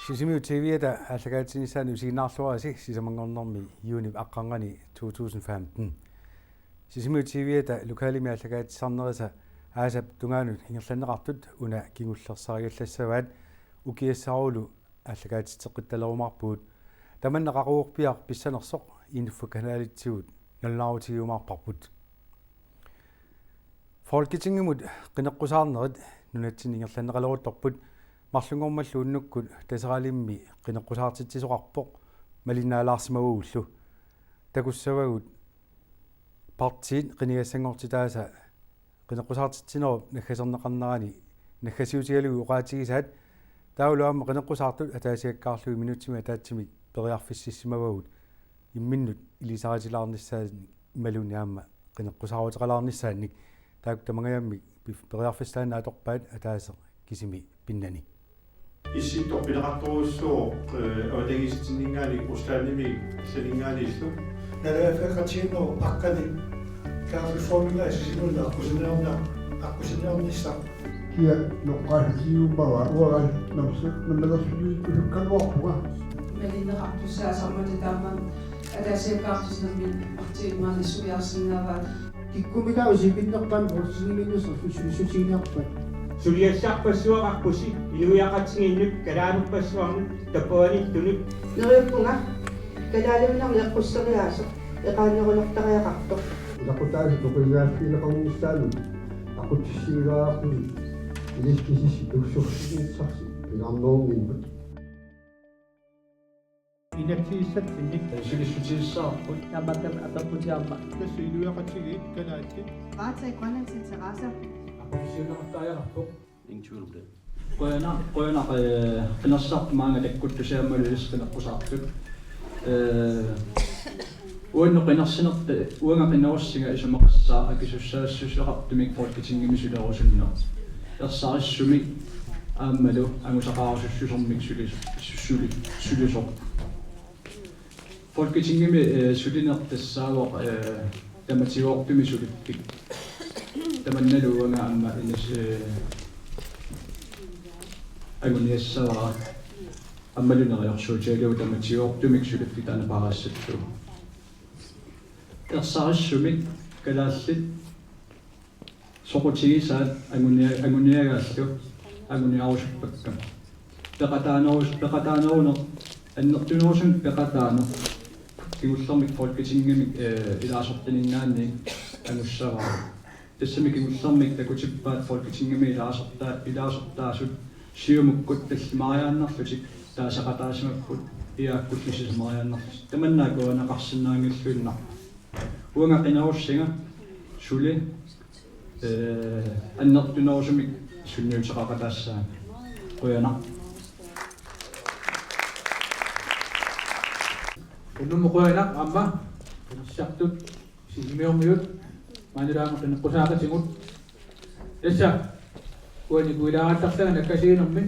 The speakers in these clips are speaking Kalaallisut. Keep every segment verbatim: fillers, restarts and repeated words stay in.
Sisimiut T V-ata aallakaatitsinissaanut isiginnaarluarisi sisamanngornermi juunip aqqarnganni to tusind femten. Sisimiut T V-ata lokalimi aallakaatitsisarnerisa aasap tungaanut ingerlanneqartut una kingullersarigallassavaat, ukiassarulu aallakaatitseqqittalerumaarpugut. Tamanna qaqugorpiaq pissanersoq Infokanaalitsigut nalunaarutigiumaarparput. Folketingimut qineqqusaarnerit nunatsinni ingerlanneqaleruttorput, marlunngormallu unnukkut Taseralimmi qineqqusaartitsisoqarpoq malinnaalaarsimagugullu. Takussavagut partiit qinigassanngortitaasa qineqqusaartitsinerup naggaserneqarnerani naggasiutigalugu oqaatigisaat, taavalu aamma qineqqusaartut ataasiakkaarlugit minutsimik ataatsimik periarfississimavagut imminnut ilisaritilaarnissaannik imaluunniit aamma qineqqusaaruteqalaarnissaannik. Taakku tamangajammik pif-, periarfissat taanna atorpaat ataaseq kisimi pinnani. Issittoq pineqartorujussuuvoq, eh, avatangiisitsinninngaanniit Ruslandimi allaninngaanniillu. Nalunngilluinnartiginerup pakkani kaffeforminga Sisimiuni aqqusinniarna-, aqqusinniarnissaq. Kia noqqaassutigivaa uanga namsu-, nammalersuisusukkaluarpunga. Malinneqartussaasarmata taama ataasiakkaartitsinermi partiit immaqa nassuiarsinnaavaat. Kikkumitaa usiikinnerpaamik uatsinnginnissaq sulissutiginiarpat. Suliassarpassuaqarpusi inuiaqatigiinnut kalaanerpassuarnut tappavaniittunut. Neriuppunga kalaaliunermi eqqusseriaaseq eqaannerulertariaqartoq. Ilaqutaasa toqigaassiineqarnissaanut aqutsissiilaarpusi iliskisissi tussuussinnissarsi pingaarnerunngimmat. Inatsisissatsinnik sulissutigissavaagut. Tamakku apeqqutigaarput. Tassa inuiaqatigiit kalaallit. Varetage Grønlands interesser. Aqutsissiuunneqartariaqarpoq. Ingen tvivl om det. Qujanaq, qujanaq, eh, qinersisartut maanga takkuttusi aammalu ilissi qineqqusaartut. Eh, uannut qinersinerta, uanga qinerussinga isumaqassaaq akisussaassutissaqartumik Folketingimi sulerusunneq. Ersarissumik aammalu angusaqarusussusermik suli-, suli-, sulisoq. Folketingimi, eh, sulineq tassaavoq, eh, tamatigoortumik sulippik. Tamannalu uanga aamma inis-, eh, anguniassavara. Aammalu neriorsuutigalugu tamatigoortumik sulippik taanna paarissappugut. Ersarissumik kalaallit soqutigisaat angunia-, anguniagaallu anguniarusuppakka. Peqataanerus-, peqataaneruneq, annertunerusumik peqataaneq kingullermik Folketingimik, eh, ilaasortaninngaanniit angussavara. Tassami kingullermik takutippaat Folketingimi ilaasortaa-, ilaasortaasut Siumukkut tallimariaannarlutik taaseqataasimapput, iaakkut sisamariaannarlutik. Tamanna akuerineqarsinnaanngilluinnarpoq. Uanga qinerussinga suli, eh, annertunerusumik sunniuteqaqataassaanga. Qujanaq. Unnummut qujanaq aamma qinersisartut Sisimiormiut maanilu aamma qineqqusaaqatigut. Tassa uani kuilaarattarsanga nakkasiinermi.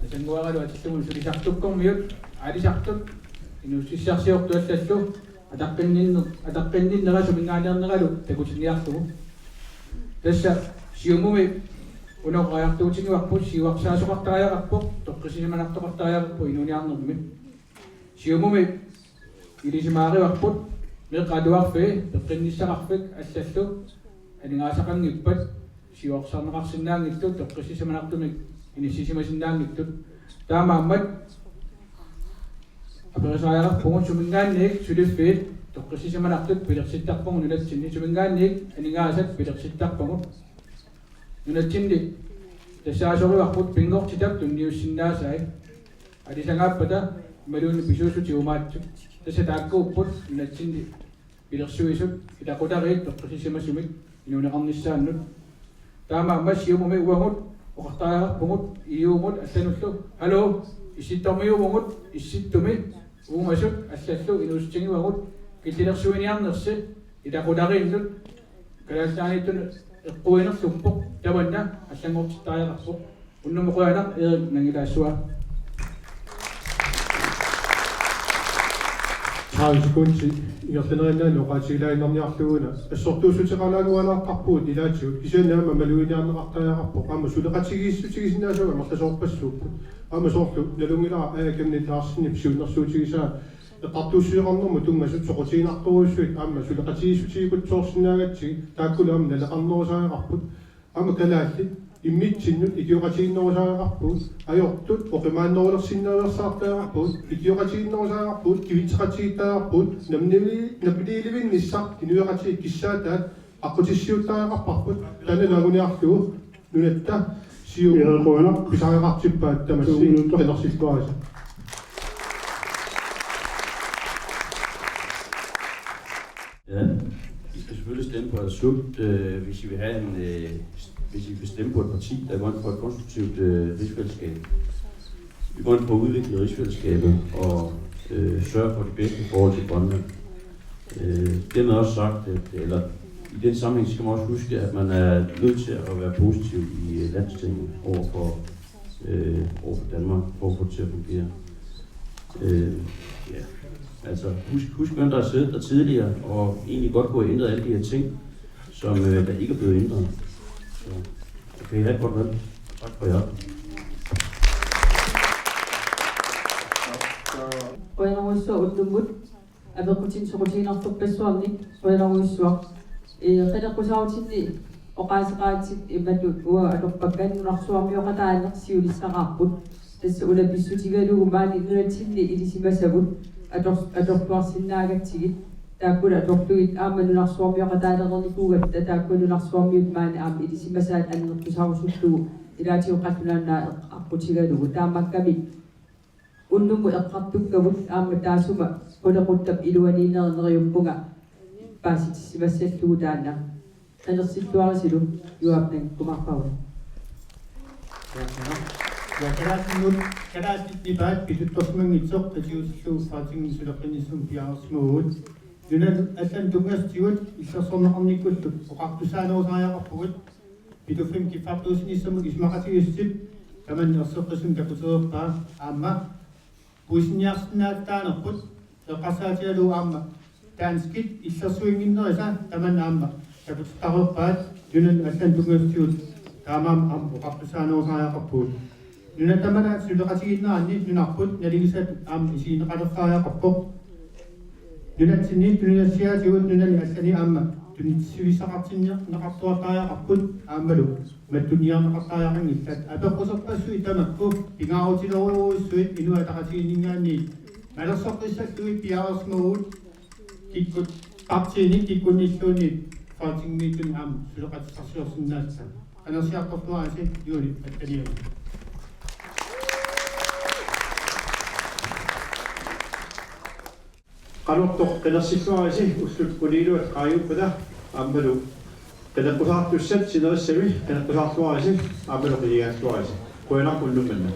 Nasannguaralu atillugu sulisartukkormiut aalisartut inuussutissarsiortut allallu ataqqinninner-, ataqqinninnera suminngaanneerneralu takutinniarlugu. Tassa Siumumi una oqariartuutigivarput siuarsaasoqartariaqarpoq, toqqissisimanartoqartariaqarpoq inuuniarnermi. Siumumi ilisimaarivarput meeqqat atuarfii peqqinnissaqarfik allallu aningaasaqanngippat siuarsarneqarsinnaanngitsut toqqissisimanartumik inissisimasinnaanngitsut. Taamaammat aperisariaqarpugut suminngaanniit suliffiit toqqissisimanartut pilersittarpagut nunatsinni, suminngaanniit aningaasat pilersittarpagut. Nunatsinni tassaasorivarput pinngortitap tunniussinnaasai. Aalisagaappata imaluunniit pisuussutip uumaatsut. Tassa taakkuupput nunatsinni pilersuisut ilaqutariit toqqissisimasumik inuuneqarnissaannut. Taamaammat Siumumi uagut oqartariaqarpugut E U-mut allanullu: Hallo, Issittormiuuvugut, Issittumi uumasut allallu inuussutigivagut killilersuiniarnersi ilaqutariinnut Kalaallit Nunaanniittut eqquinerluppoq, tamanna allanngortittariaqarpoq. Unnummut qujanaq, Erik Nangilaassua. Tredive sekundit ingerlaneriinnaanni oqaatigilaaginnarniarlugu una assortuussuteqalaanngualaartarpugut ilaatigut, kisianni aamma maluginiarneqartariaqarpoq, aamma suleqatigiissutigisinnaasagut amerlasoorpassuupput. Aamma soorlu nalunngilara Aaja Chemnitz Larsenip siunnersuutigisaa eqqartuussisoqarnermut tunngasut soqutiginartorujussuit aamma suleqatigiissutigikkutsoorsinnaagatsigit taakkulu aamma naleqarnerusariaqarput. Aamma kalaallit immitsinnut ikioqatigiinnerusariaqarpugut, ajortut oqimaannerulersinnaveersaartariaqarpugut, ikioqatigiinnerusariaqarpugut, kivitseqatigiittariaqarpugut, namminiili-, namminiilivinnissaq inuiaqatigiit kissaataat aqqutissiuuttariaqarparput, taanna anguniarlugu nunatta siumut. Iiqquanaq. Pisariaqartippaat tamassi. Tunngasut. Qinersilluarisi. Ja, I skal selvfølgelig stemme på Atasut, øh, hvis I vil have en, øh, hvis I vil stemme på et parti, der går ind for et konstruktivt, øh, rigsfællesskab. Vi går ind for at udvikle rigsfællesskabet og, øh, sørge for de bedste forhold til Grønland. Øh, dermed også sagt, at, eller i den sammenhæng skal man også huske, at man er nødt til at være positiv i, øh, Landstinget over for, øh, over for Danmark, for at få det til at fungere. Øh, ja. Altså, husk, husk, hvem der har siddet der tidligere, og egentlig godt kunne have ændret alle de her ting, som, øh, der ikke er blevet ændret. Så, okay, have et godt valg. Tak for jer. Qujanarsuaq Unnummut apeqqutinik soqutiginartorpassuarnik qujanarsuaq. Ee, qineqqusaarutinni oqaaseqaatit imatut uanga atorpakka nunarsuarmioqataaneq siunissaqarput. Tassa una pissutigalugu maani nunatsinni ilisimasagut ator-, atorluarsinnaagatsigit. Taakkulu atorlugit aamma nunarsuarmioqataanereernikuugatta taakku nunarsuarmiut maani aamma ilisimasaat annertusaarusullugu ilaatigut qallunaanut eq-, aqqutigalugu. Taamaakkami unnummut eqqartukkavut aamma taassuma qulequttap iluaniinneri neriuppunga paasitissimassallugu taanna. Qinersilluarisilu juaapnang kumarpaava. Ja, kalaallinut, kalaallit nipaat pituttorsimanngitsoq qitiutillugu Folketingimi suleqqinnissumik piareersimavugut. Nunanut allanut tunngasutigut illersorneqarnikkullu oqartussaanerusariaqarpugut. Pituffimmi kiffartuussinissamut isumaqatigiissutip tamanna erseqqissumik takutereerpaa aamma puisinniarsinnaatitaanerput eqqarsaatigalugu aamma danskit illersuinnginnerisa tamanna aamma takutittareerpaat nunanut allanut tunngasutigut taamaammat aamma oqartussaanerusariaqarpugut. Nunat tamanna suleqatigiinneranni nunarput nalingisat aamma isigineqalertariaqarpoq. Nunatsinni tunisassiaatigut nunani allani aamma tunitsivissaqartinneqartuartariaqarput aammalu mattunniarneqartariaqanngillat. Apeqquserpassuit tamakku pingaarutilerujussuit Inuit Ataqatigiinninngaanniit malersoqqissallugit piareersimavugut kikkut partiinik kikkunnilluunniit Folketingimiittuni aamma suleqatissarsiorsinnaassaaq. Qinersiartorluarisi juuni attaniani. Qanortoq qinersilluarisi ullut uniiluat qaajuppata aammalu qineqqusaartussat sinerissami qineqqusaarluarisi aammalu qinigaalluarisi. Qujanaq unnuk manna.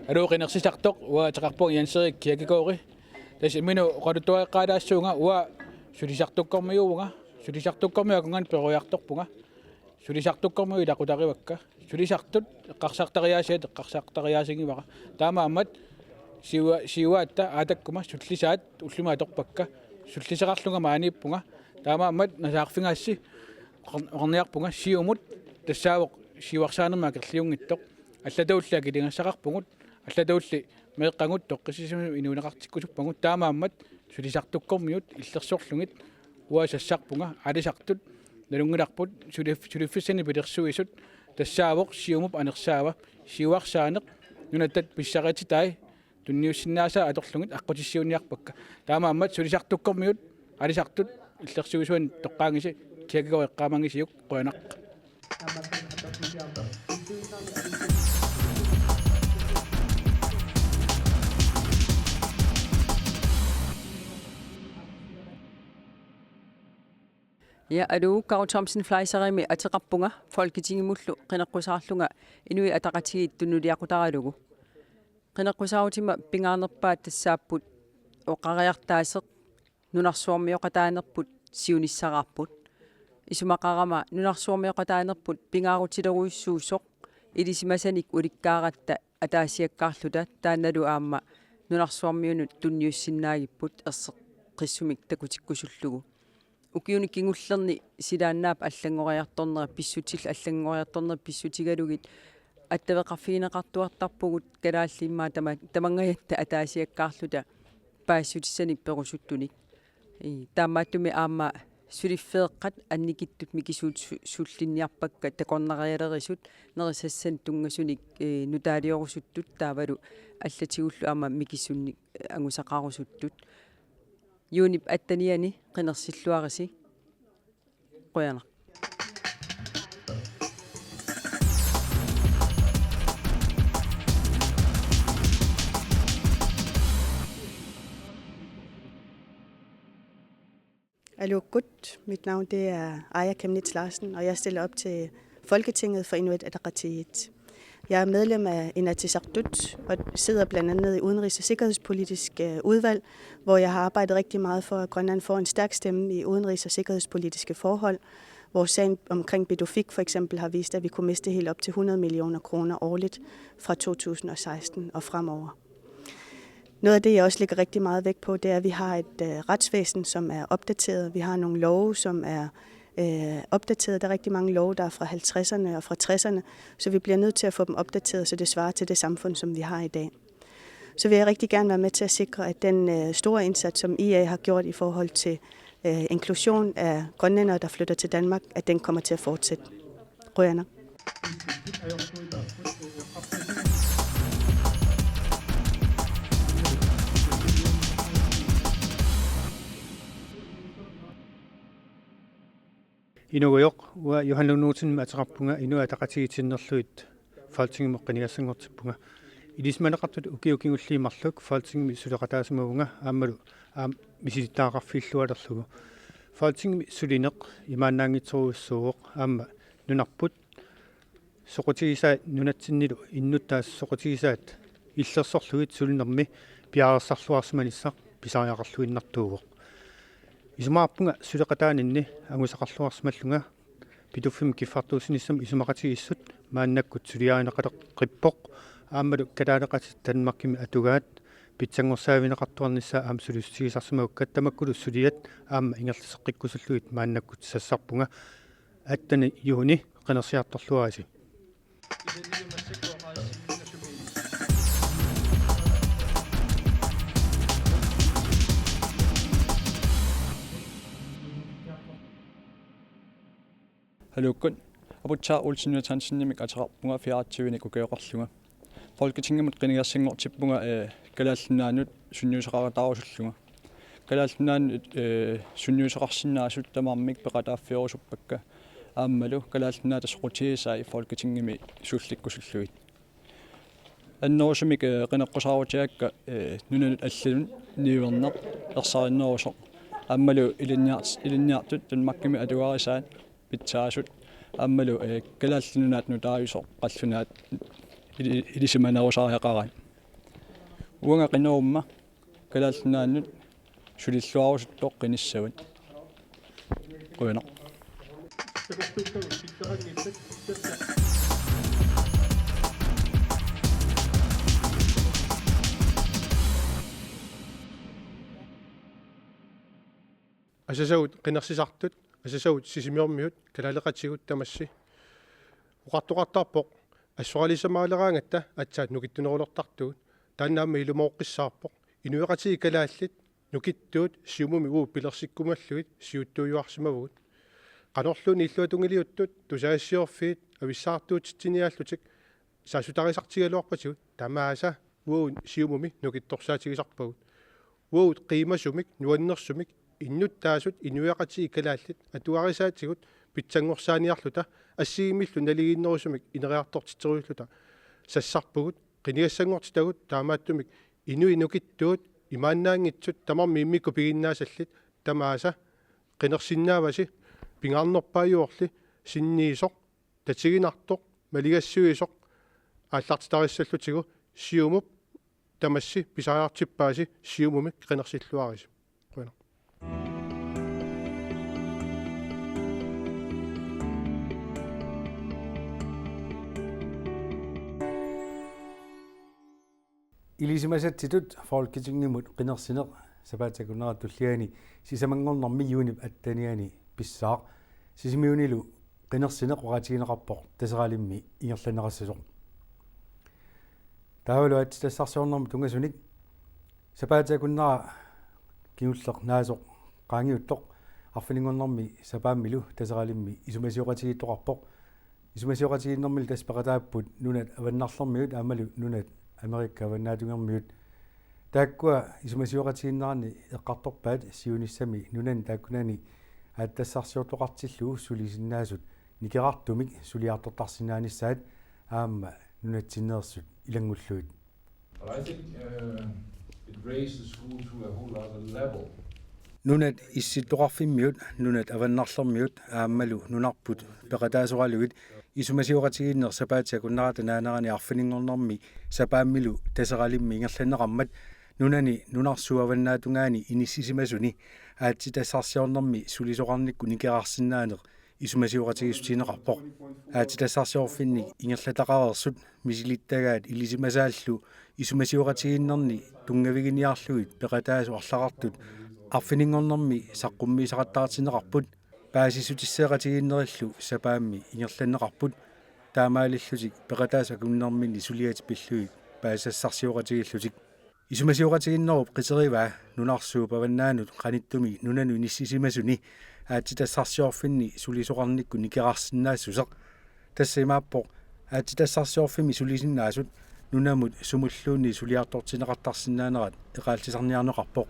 Aluu qinersisartoq, uanga ateqarpunga Jens Erik Kirkegaard. Tassa imminut oqaluttuaqqaalaassuunga uanga sulisartukkormiuuvunga, sulisartukkormiut akornanni peroriartorpunga, sulisartukkormiut ilaqutarivakka, sulisartut eqqarsartariaasiat eqqarsartariaasingivara. Taamaammat siua-, siuaatta aatakkuma sullisaat ullumi atorpakka, sulliseqarlunga maaniippunga, taamaammat nasaarfigaassi oqar-, oqarniarpunga Siumut tassaavoq siuarsaanermik akerliunngitsoq. Allatulli akiligassaqarpugut, allatulli meeqqagut toqqissisimasumik inuuneqartikkusuppagut, taamaammat sulisartukkormiut illersorlugit uanga sassarpunga, aalisartut nalunngilarput sulif-, suliffissanik pilersuisut, tassaavoq Siumup anersaava, siuarsaaneq, nunatta pissarititaat tunniussinnaasaat atorlugit aqqutissiuunniarpakka. Taamaammat sulisartukkormiut aalisartut illersuisuanik toqqaagisi, Kirkegaard eqqaamagisiuk, qujanaq. Ja, aluu, Karo Thomsen Fleischerimik ateqarpunga, Folketingimullu qineqqusaarlunga Inuit Ataqatigiit tunuliaqutaralugu. Qineqqusaarutima pingaarnerpaat tassaapput oqariartaaseq nunarsuarmioqataanerput siunissaraarput. Isumaqarama nunarsuarmioqataanerput pingaarutilerujussuusoq ilisimasanik ulikkaaratta ataasiakkaarluta, taannalu aamma nunarsuarmiunut tunniussinnaagipput erseqqissumik takutikkusullugu. Ukiuni kingullerni silaannaap allanngoriartornera pissutil-, allanngoriartornera pissutigalugit attaveqarfigineqartuartarpugut kalaallit immaqa tama-, tamangajatta ataasiakkaarluta paasissutissanik perusuttunik. Ii, taamaattumik aamma suliffeeqqat annikittut mikisuut su-, sullinniarpakka takornarialerisut nerisassanik tunngasunik, ee, nutaaliorusuttut taavalu allatigullu aamma mikisunnik, ee, angusaqarusuttut. Juunip attenianni qinersilluarisi. Qujanaq. Aluukkut. Mit navn, det er Aaja Chemnitz Larsen, og jeg stiller op til Folketinget for Inuit Ataqatigiit. Jeg er medlem af Inatsisartut og sidder blandt andet i Udenrigs- og Sikkerhedspolitisk, øh, Udvalg, hvor jeg har arbejdet rigtig meget for, at Grønland får en stærk stemme i udenrigs- og sikkerhedspolitiske forhold, hvor sagen omkring Pituffik for eksempel har vist, at vi kunne miste helt op til hundrede millioner kroner årligt fra to tusind og seksten og fremover. Noget af det, jeg også lægger rigtig meget vægt på, det er, at vi har et, øh, retsvæsen, som er opdateret. Vi har nogle love, som er, øh, opdateret. Der er rigtig mange love, der er fra halvtredserne og fra tresserne, så vi bliver nødt til at få dem opdateret, så det svarer til det samfund, som vi har i dag. Så vil jeg rigtig gerne være med til at sikre, at den, øh, store indsats, som I A har gjort i forhold til, øh, inklusion af grønlændere, der flytter til Danmark, at den kommer til at fortsætte. Qujanaq. Inuugujoq, uanga Johan Lund Olsenimik ateqarpunga, Inuit Ataqatigiit sinnerlugit Folketingimut qinigassanngortippunga. Ilisimaneqartut ukiut kingulliit marluk Folketingimi suleqataasimavunga aammalu aamma misilittagaqarfigillualerlugu. Folketingimi sulineq imaannaanngitsorujussuuvoq aamma nunarput soqutigisaat nunatsinnilu innuttaasut soqutigisaat illersorlugit sulinermi piareersarluarsimanissaq pisariaqarluinnartuuvoq. Isumaqarpunga suleqataaninni angusaqarluarsimallunga Pituffimmi kiffartuussinissamut isumaqatigiissut maannakkut suliarineqaleqqippoq aammalu kalaaleqatit Danmarkimi atugaat pitsanngorsaavigineqartuarnissaat aamma sulissutigisarsimagukku tamakkulu suliat aamma ingerlateqqikkusullugit maannakkut sassarpunga. Attende juuni qinersiartorluarisi. Aluukkut, Aputsaq Olsen Jonathansenimik ateqarpunga fireogtyvenik ukioqarlunga. Folketingimut qinigassanngortippunga, ee, Kalaallit Nunaannut sunniuteqarataarusullunga. Kalaallit Nunaannut, ee, sunniuteqarsinnaasut tamarmik peqataaffigerusuppakka aammalu Kalaallit Nunaata soqutigisai Folketingimi suullikkusullugit. Annerusumik, ee, qineqqusaarutigaakka, ee, nunanut allanut niuerneq ersarinnerusoq aammalu ilinniart-, ilinniartut Danmarkimi atugarisaat pitsaasut aammalu, ee, Kalaallit Nunaat nutaajusoq qallunaat ili-, ilisimanerusariaqaraat. Uanga qinerumma Kalaallit Nunaannut sulilluarusuttoq qinissavat. Qujanaq. Asasagut qinersisartut, asasagut Sisimiormiut, kalaaleqatigut tamassi. Oqartoqartarpoq, assoralisamaaleraangatta aatsaat nukittunerulertartugut, taanna aamma ilumooqqissaarpoq. Inuiaqatigiit kalaallit nukittuut Siumumi uagut pilersikkumallugit siuttuujuarsimavugut. Qanorluunniit illuatungiliuttut, tusagassiorfiit, avissaartuutitsiniaallutik, saassuttarisartigigaluarpatigut, tamaasa uagut Siumumi nukittorsaatigisarpagut. Uagut qiimasumik, nuannersumik, innuttaasut inuiaqatigiit kalaallit atugarisaatigut pitsanngorsaaniarluta assigiimmillu naligiinnerusumik ineriartortitserusulluta sassarpugut, qinigassanngortitagut, taamaattumik inuit nukittuut imaannaanngitsut tamarmik immikkut piginnaasallit tamaasa qinersinnaavasi, pingaarnerpaajuvorli, sinniisoq, tatiginartoq, maligassiuisoq aallartitarissallutigu. Siumup tamassi pisariaqartippaasi, Siumumi qinersilluarisi. Qujanaq. Ilisimasatsitut Folketingimut qinersineq sapaatip akunnerata tulliani sisamanngornermi juunip atteniani pissaaq. Sisimiunilu qinersineq oqaatigineqarpoq Taseralimmi ingerlanneqassasoq. Taavalu aatsitassarsiornermut tunngasunik sapaatip akunnera kingulleq naasoq qaangiuttoq arfininngornermi sapaammilu Taseralimmi isumasioqatigiittoqarpoq. Isumasioqatigiinnermilu tassa peqataapput nunat avannarlermiut aammalu nunat Amerikap avannaatungermiut. Taakkua isumasioqatigiinneranni eqqartorpaat siunissami nunani taakkunani aatsitassarsiortoqartillugu sulisinnaasut nikerartumik suliartortarsinnaanissaat aamma nunatsinneersut ilanngullugit. But I think uh, it raised the school to a whole other level. Nunat issittoqarfimmiut, nunat avannarlermiut aammalu nunarput peqataasoralugit isumasioqatigiinneq sapaatip akunnerata naanerani arfininngornermi sapaammilu Taseralimmi ingerlanneqarmat nunani nunarsuup avannaatungaani inissisimasuni aatsitassarsiornermi sulisoqarnikkut nikerarsinnaaneq isumasioqatigiissutigineqarpoq. Aatsitassarsiorfinni ingerlataqareersut misilittagaat ilisimasaallu isumasioqatigiinnerni tunngaviginiarlugit peqataasut arlaqartut arfininngornermi saqqummiisaqattaartinneqarput paasissutisseeqatigiinnerillu sapaammi ingerlanneqarput taamaalillutik peqataasut akunnerminni suliatit pillugit paasisassarsioqatigiillutik. Isumasioqatigiinnerup qiteriva nunarsuup avannaanut qanittumi nunanut inissisimasuni aatsitassarsiorfinni sulisoqarnikkut nikerarsinnaassuseq. Tassa imaappoq aatsitassarsiorfimmi sulisinnaasut nunamut sumulluunniit suliartortinneqartarsinnaanerat eqaallisarniarneqarpoq.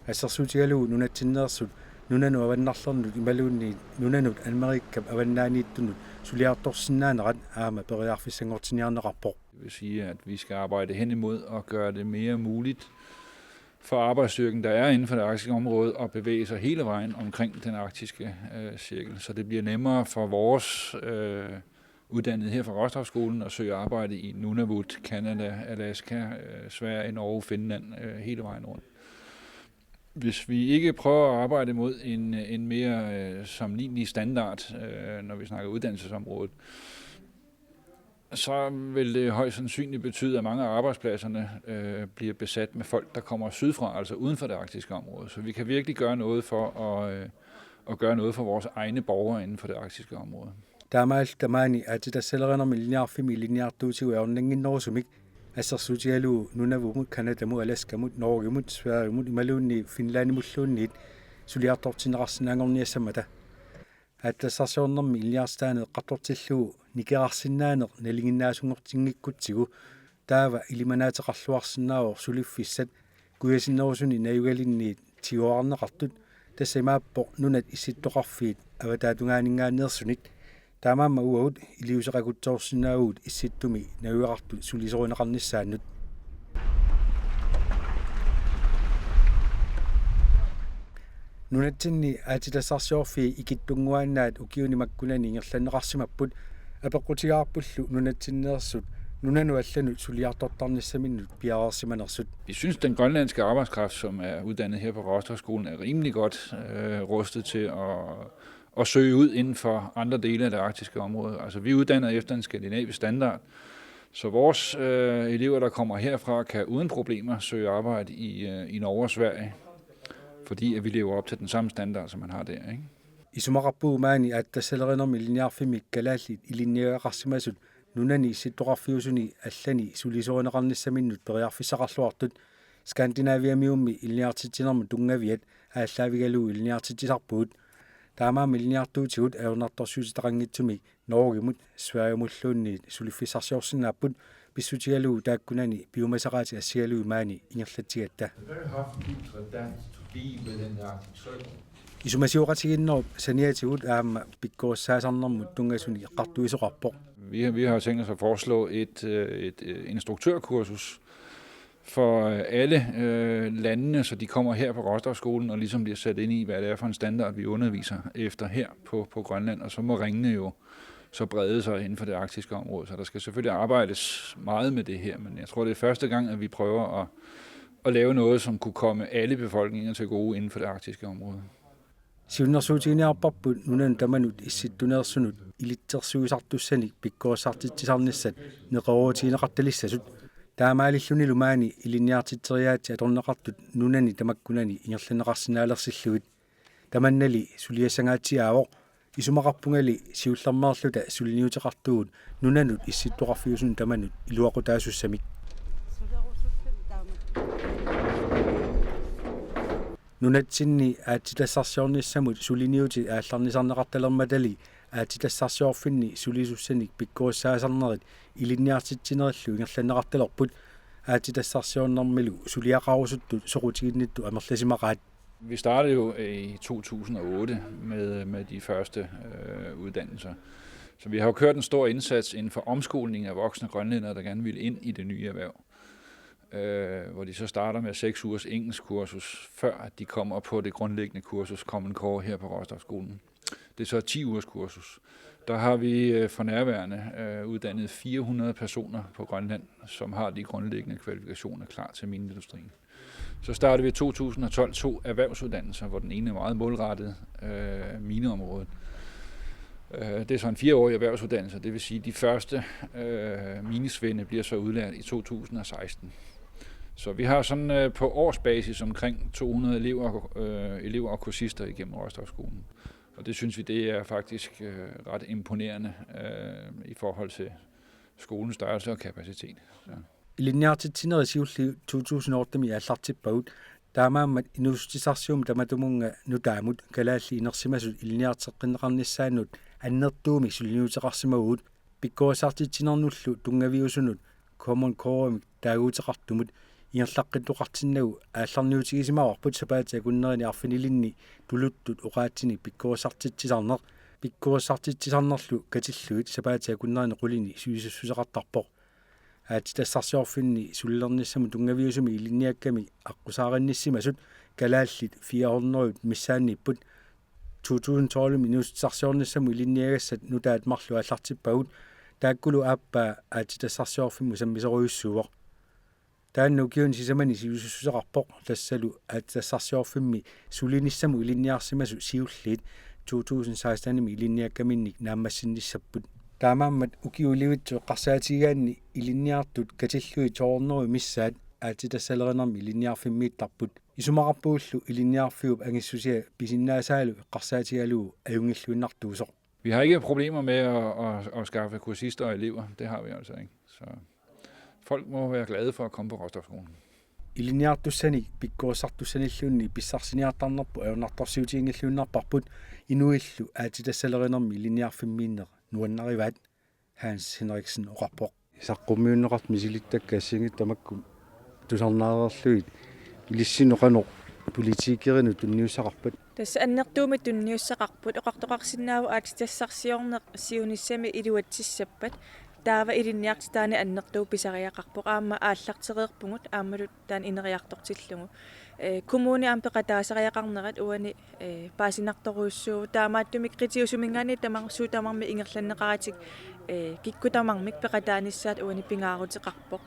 Assersuutigalugu nunatsinneersut nunanut avannarlernut imaluunniit nunanut Amerikap avannaaniittunut suliartorsinnaanerat aamma periarfissanngortinniarneqarpoq. Det vil sige, at vi skal arbejde hen imod at gøre det mere muligt for arbejdsstyrken, der er inden for det arktiske område, at bevæge sig hele vejen omkring den arktiske øh, cirkel. Så det bliver nemmere for vores øh, uddannede her fra Råstofskolen at søge arbejde i Nunavut, Canada, Alaska, øh, Sverige, Norge, Finland, øh, hele vejen rundt. Hvis vi ikke prøver at arbejde mod en, en mere øh, sammenlignelig standard, øh, når vi snakker uddannelsesområdet, så vil det højst sandsynligt betyde, at mange af arbejdspladserne øh, bliver besat med folk, der kommer sydfra, altså uden for det arktiske område. Så vi kan virkelig gøre noget for at, øh, at gøre noget for vores egne borgere inden for det arktiske område. Taamaalilluta maani aatsitassalerinermi ilinniarfimmi ilinniartuutigut ajornannginnerusumik assersuutigalugu Nunavumut, Canadamut, Alaskamut, Norgemut, Sverigemut imaluunniit Finlandimulluunniit suliartortinneqarsinnaanngorniassammata. Aatsitassarsiornermi ilinniartitaaneq eqqartortillugu nikerarsinnaaneq nalinginnaasunngortinngikkutsigu taava ilimanaateqarluarsinnaavoq suliffissat kujasinnerusuni najugalinniit tiguarneqartut, tassa imaappoq nunat issittoqarfiit avataatungaaninngaanneersunit. Taamaammat uagut iliuuseqaqutsoorsinnaavugut issittumi najugaqartut sulisorineqarnissaannut. Nunatsinni aatsitassarsiorfii ikittunnguaannaat ukiuni makkunani ingerlanneqarsimapput, apeqqutigaarpullu nunatsinneersut nunanut allanut suliartortarnissaminnut piareersimanersut. Vi synes, den grønlandske arbejdskraft, som er uddannet her på Råstofskolen, er rimelig godt øh, rustet til at, at søge ud inden for andre dele af det arktiske område. Altså, vi uddanner efter en skandinavisk standard, så vores øh, elever, der kommer herfra, kan uden problemer søge arbejde i, øh, i Norge og Sverige, fordi at vi lever op til den samme standard, som man har der, ikke? Isumaqarpugut maani aatsitassalerinermi ilinniarfimmi kalaallit ilinniagaqarsimasut nunani issittoqarfiusuni allani sulisorineqarnissaminnut periarfissaqarluartut. Skandinaviamiummi ilinniartitsinermut tunngaviat aallaavigalugu ilinniartitsisarpugut. Taamaammat ilinniartuutigut ajornartorsiutitaqanngitsumik Norgemut Sverigemulluunniit suliffissarsiorsinnaapput, pissutigalugu taakkunani piumasaqaatit assigalugit maani ingerlatsigatta. It's very hard for people to adapt to be within the Arctic Circle. Isumasioqatigiinnerup saniatigut aamma pikkorissaasarnermut tunngasunik eqqartuisoqarpoq. Vi har, vi har tænkt os at foreslå et, øh, et øh, instruktørkursus for øh, alle øh, landene, så de kommer her på Råstofskolen og ligesom bliver sat ind i, hvad det er for en standard, vi underviser efter her på, på Grønland. Og så må ringene jo så brede sig inden for det arktiske område. Så der skal selvfølgelig arbejdes meget med det her, men jeg tror, det er første gang, at vi prøver at, at lave noget, som kunne komme alle befolkninger til gode inden for det arktiske område. Siunnersuutiginiarparput nunanut tamanut issittuneersunut ilitsersuisartussanik pikkorissartitsisarnissat neqeroorutigineqartalissasut. Taamaalillunilu maani ilinniartitseriaatsit atorneqartut nunani tamakkunani ingerlanneqarsinnaalersillugit. Tamannali suliassangaatsiaavoq, isumaqarpungali siullermeerluta suliniuteqartugut nunanut issittoqarfiusunut tamanut iluaqutaasussamik. Nunatsinni aatsitassarsiornissamut suliniutit aallarnisarneqartalermatali aatsitassarsiorfinni sulisussanik pikkorissaasarnerit ilinniartitsinerillu ingerlanneqartalerput. Aatsitassarsiornermilu suliaqarusuttut soqutiginnittut amerlasimaqaat. Vi startede jo i to tusind og otte med, med de første øh, uddannelser. Så vi har jo kørt en stor indsats inden for omskoling af voksne grønlændere, der gerne vil ind i det nye erhverv. Øh, hvor de så starter med seks ugers engelskkursus, før at de kommer på det grundlæggende kursus Common Core her på Råstofskolen. Det er så ti ugers kursus. Der har vi øh, for nærværende øh, uddannet fire hundrede personer på Grønland, som har de grundlæggende kvalifikationer klar til mineindustrien. Så startede vi i to tusind og tolv to erhvervsuddannelser, hvor den ene er meget målrettet øh, mineområdet. Øh, Det er så en fireårig erhvervsuddannelse, det vil sige, at de første øh, minesvende bliver så udlært i to tusind og seksten. Så vi har sådan øh, på årsbasis omkring to hundrede elever, øh, elever og kursister igennem Råstofskolen. Og det synes vi, det er faktisk øh, ret imponerende øh, i forhold til skolens størrelse og kapacitet. Så. Ilinniartitsinerit siulliit to tusind otte-mi aallartippagut, taamaammat inuussutissarsiummut tamatumunnga nutaamut kalaallit inersimasut ilinniarteqqinneqarnissaannut annertuumik suliniuteqarsimavugut, pikkorissartitsinernullu tunngaviusunut Common Core-mik taaguuteqartumut ingerlaqqittoqartinnagu aallarniutigisimavarput sapaatip akunnerini arfinilinni tuluttut oqaatsinik pikkorissartitsisarneq, pikkorissartitsisarnerlu katillugit sapaatip akunnerini qulini sulisussuseqartarpoq. Aatsitassarsiorfinni sulilernissamut tunngaviusumik ilinniakkamik aqqusaarinissimasut kalaallit fire hundrede missaanniipput. To tusind tolv-mi inuussutissarsiornissamut ilinniagassat nutaat marluk aallartippagut, taakkulu aappaa aatsitassarsiorfimmut sammisorujussuuvoq. Taanna ukiuni sisamani sivisussuseqarpoq, tassalu aatsitassarsiorfimmi sulinissamut ilinniarsimasut siulliit to tusind seksten-imi ilinniakkaminnik naammassinnissapput. Taamaammat ukiulivitsoq eqqarsaatigigaanni ilinniartut katillugit to hundrede missaat aatsitassalerinermi ilinniarfimmiittarput. Isumaqarpugullu ilinniarfiup angissusia pisinnaasaalu eqqarsaatigalugu ajunngilluinnartuusoq. Vi har ikke problemer med at, at, at skaffe kursister og elever. Det har vi altså ikke. Så folk må være glade for at komme på Råstofskolen. Ilinniartussanik pikkorissartussanilluunniit pissarsiniartarnerput ajornartorsiutiginngilluinnarparput, inuillu aatsitassalerinermi ilinniarfimmiinneq nuannarivaat, Hans Henriksen oqarpoq. Saqqummiunneqartut misilittakka assigiinngitsut tamakku tusarnaareerlugit ilissinnut qanoq politikerinut tunniussaqarpat? Tassa annertuumik tunniussaqarput, oqartoqarsinnaavoq aatsitassarsiorneq siunissami iluatsissappat. Taava ilinniartitaaneq annertuumik pisariaqarpoq, aamma aallartereerpugut aammalu taanna ineriartortillugu. Ee, kommuni aamma peqataasariaqarnerat uani, ee, paasinartorujussuuvoq, taamaattumik qitiusuminngaanniit tamarmik suut tamarmik ingerlanneqaratik, ee, kikkut tamarmik peqataanissaat uani pingaaruteqarpoq.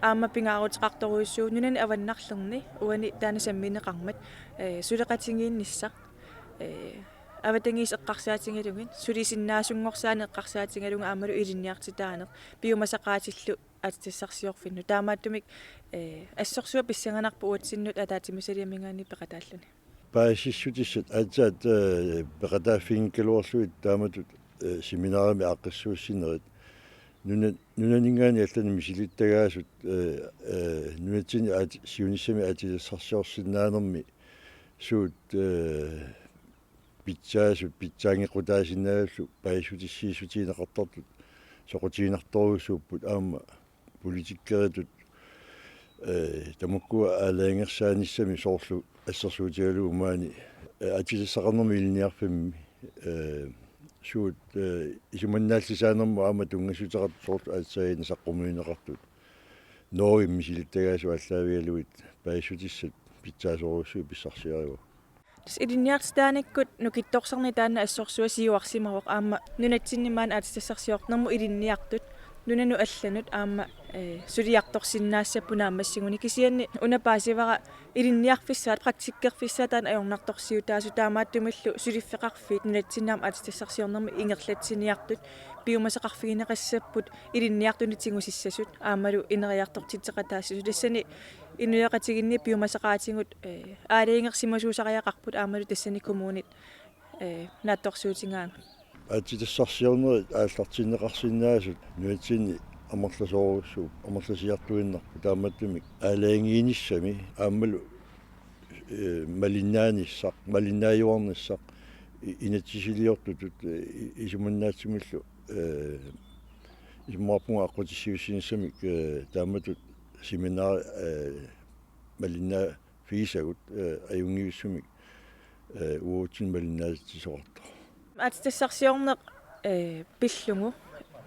Aamma pingaaruteqartorujussuuvoq nunani avannarlerni uani taanna sammineqarmat, ee, suleqatigiinnissaq, ee, avatangiisit eqqarsaatigalugit, sulisinnaasunngorsaaneq eqqarsaatigalugu aammalu ilinniartitaaneq piumasaqaatillu aatsitassarsiorfinnut. Taamaattumik, ee, assorsuaq pissanganarpoq uatsinnut ataatsimiisaliaminngaanniit peqataalluni. Paasissutissat aatsaat, ee, peqataaffiginngikkaluarlugit taamatut, ee, seminarimi aaqqissuussinerit. Nuna-, nunaninngaanniit allanit misilittagaasut, ee, ee, nunatsinni aat-, siunissami aatsitassarsiorsinnaanermi suut, ee, pitsaasut pitsaanngeqqutaasinnaavillu paasissutissiissutigineqartartut soqutiginartorujussuupput, aamma politikeritut, ee, tamakkua aalajangersaanissami soorlu assersuutigalugu maani, ee, aatsitassaqarnermi ilinniarfimmi, ee, suut, ee, isumannaallisaanermut aamma tunngassuteqartut soorlu aatsaannguaq saqqummiunneqartut Norgemi misilittagaasut aallaavigalugit paasissutissat pitsaasorujussuit pissarsiarivagut. Tassa ilinniartitaanikkut nukittorsarneq taanna assorsuaq siuarsimavoq, aamma nunatsinni maani aatsitassarsiornermut ilinniartut Nunanut allanut aamma, eh, suliartorsinnaassapput naammassiguni, kisianni una paasivara ilinniarfissaat, praktikkerfissaat taanna ajornartorsiutaasoq, taamaattumillu suliffeqarfiit nunatsinni aamma aatsitassarsiornermi ingerlatsiniartut piumasaqarfigineqassapput ilinniartunut tigusissasut aammalu ineriartortitseqataassasut. Tassani inuiaqatigiinni piumasaqaatigut, eh, aalajangersimasuusariaqarput aammalu tassani kommunit, eh, naatsorsuutigaagut. Aatsitassarsiornerit aallartinneqarsinnaasut nunatsinni amerlasoorujussuupput, amerlasiartuinnarput, taamaattumik aalajangiinissami aammalu, eh, malinnaanissaq, malinnaajuarnissaq i-, inatsisiliortutut, eh, i-, isumannaatsumillu, eh, isumaqarpunga aqqutissiuussinissamik, eh, taamatut seminari, eh, malinnaa- figisagut, eh, ajunngivissumik, eh, uatsinnut malinnaatsisoqartoq. Aatsitassarsiorneq, eh, pillugu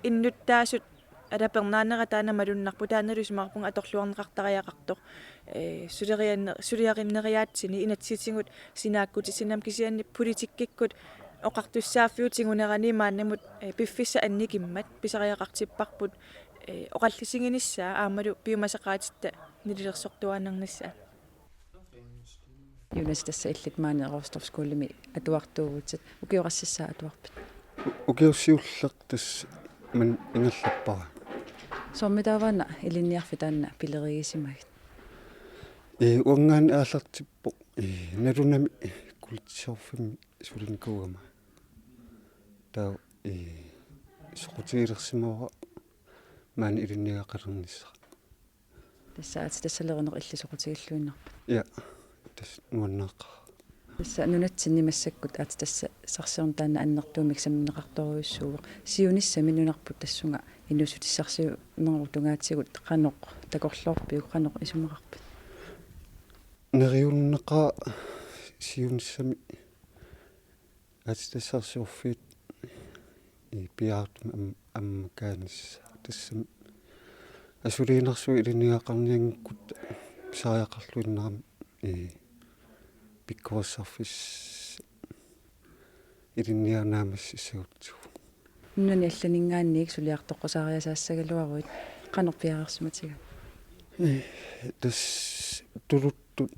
innuttaasut alapernaanera taanna malunnarpoq, taannalu isumaqarpunga atorluarneqartariaqartoq. Eh, sulerianne-, suliarinneriaatsini inatsisitigut sinaakkutisinnaammata, kisianni politikkikkut oqartussaaffiup tigunerani maannamut, eh, piffissaq annikimmat pisariaqartipparput, eh, oqallisiginissaa aammalu piumasaqaatitta nalilersortuaannarnissaa. Jonas, tassa illit maani Rostov Skolemi atuartuuvutit. Ukioqassissaa atuarpit? U-, ukiut siulleq tassa maani ingerlappara. Soormitaava una ilinniarfik taanna pilerigisimagit? Ee, uanngaanniit aallartippoq, ee, nalunami kulturfimmi sulinikuugama. Taava, ee, soqutigilersimavara maani ilinniagaqalernissara. Tassa aatsitassalerineq illit soqutigilluinnarpat? Ja, tassa nuannaaqaaq. Tassa nunatsinni massakkut aatsitassarsiorneq taanna annertuumik sammineqartorujussuuvoq. Siunissami nunarput tassunga inuussutissarsiornerup tungaatigut qanoq takorloorpiuk, qanoq isumaqarpit? Neriunneqaaq siunissami aatsitassarsiorfiit, ee, piaartumik am-, ammakaanissaq. Tassami asuliinnarsuup ilinniagaqarnianngikkutta pisariaqarluinnarami, ee, pikkorissarfissat ilinniagaq naammassissagutsigu. Nunani allaninngaanniit suliartoqqusaariasaassagaluaruit, qanoq piareersimatigaat? Ee, tassa tuluttut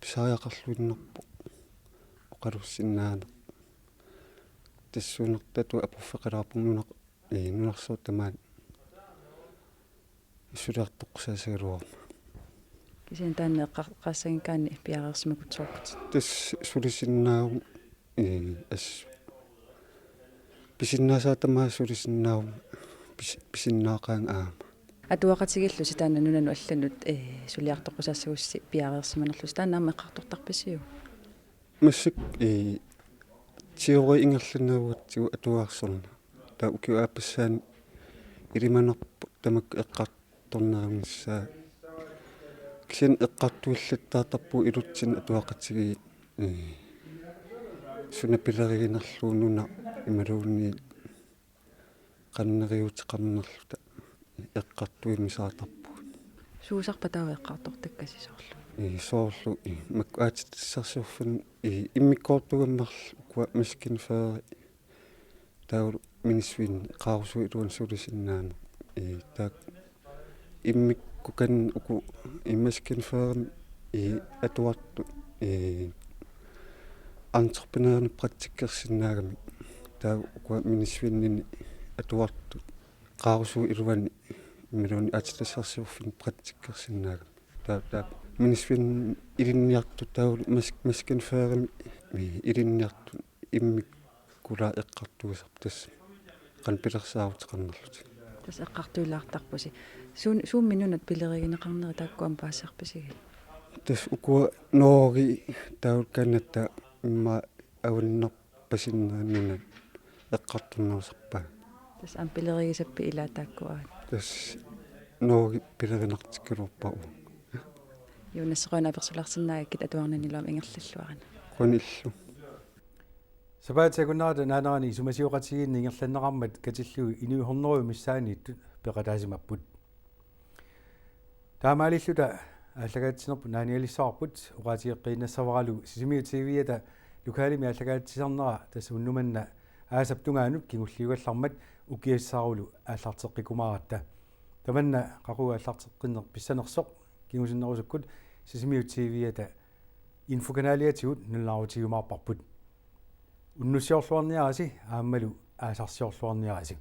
pisariaqarluinnarpoq oqalussinnaaneq. Tassuunertut aporfeqalaarpunga nunaq-, ee, nunarsuaq tamaat suliartoqqusaassagaluaruma. Kisianni taanna eqqar-, eqqaassanngikkaanni piareersimakutsoorputit? Tassa sulisinnaavunga, ee, assut pisinnaasaat tamaasa sulisinnaavunga, pis-, pisinnaaqaanga aamma. Atuaqatigiillusi taanna nunanut allanut, ee, suliartoqqusaassagussi piareersimanerlusi, taanna aamma eqqartortarpisiuk? Massakkut, ee, teori ingerlannerugatsigu atuarsorneq. Taava ukiup aappassaani ilimanarpoq tamakku eqqartornerunissaa. Kisianni eqqartuillattaartarpugut ilutsinni atuaqatigiit, ee, suna pileriginerlugu nunap imaluunniit qanoq neriuuteqarnerluta eqqartuinnartarpugut. Suusarpa taava eqqartortakkasi soorlu? Ee, soorlu, ee, makku aatsitassarsiorfinnut, ee, immikkoortugamik marluk ukua maskinføreri taavalu minitsissuineq qaarusuup iluani sulisinnaaneq. Ee, taakku immikkut qanoq uku, ee, maskinførerimi, ee, atuartut, ee, entreprenørinik praktikkersinnaagamik. Taava ukua minitsissuineq atuartut qaarusuup iluani imaluunniit aatsitassarsiorfinnut praktikkersinnaagamik. Taava, taava minitsissuineq ilinniartut taavalu mas-, maskinførerimi, ee, ilinniartut immik- kula eqqartuisarput tassa qanoq pilersaaruteqarnerlutik. Tassa eqqartuilaartarpusi. Suun-, suummi nunat pilerigineqarnerit taakku aamma paasisarpisigit? Tassa ukua Norge, taavalu Canada, immaqa avannarpasinnerit nunat eqqartornerusarpaat. Tassa aamma pilerigisappit ilaat taakku aat? Tassa Norge pilerinartikkaluarpara uanga. Jonas, qujanaq apersulaarsinnaagakkit, atuarnanilu aamma ingerlalluarina. Qujanaq illillu. Sapaatip akunnerata naanerani isumasioqatigiinneq ingerlanneqarmat katillugit inuit hundrede missaanniittut peqataasimapput. Taamaalilluta aallakaatitsinerput naanialissavarput, oqaatigeqqiinnassavaralu Sisimiut T V-ata lokalimi aallakaatitsisarnera tassa unnuk manna aasap tungaanut kingulliugallarmat ukiassarulu aallarteqqikkumaaratta. Tamanna qaqugu aallarteqqinneq pissanersoq kingusinnerusukkut Sisimiut T V-ata infokanaliatigut nalunaarutigiumaarparput. Unnussiorluarniarisi aammalu aasarsiorluarniarisi.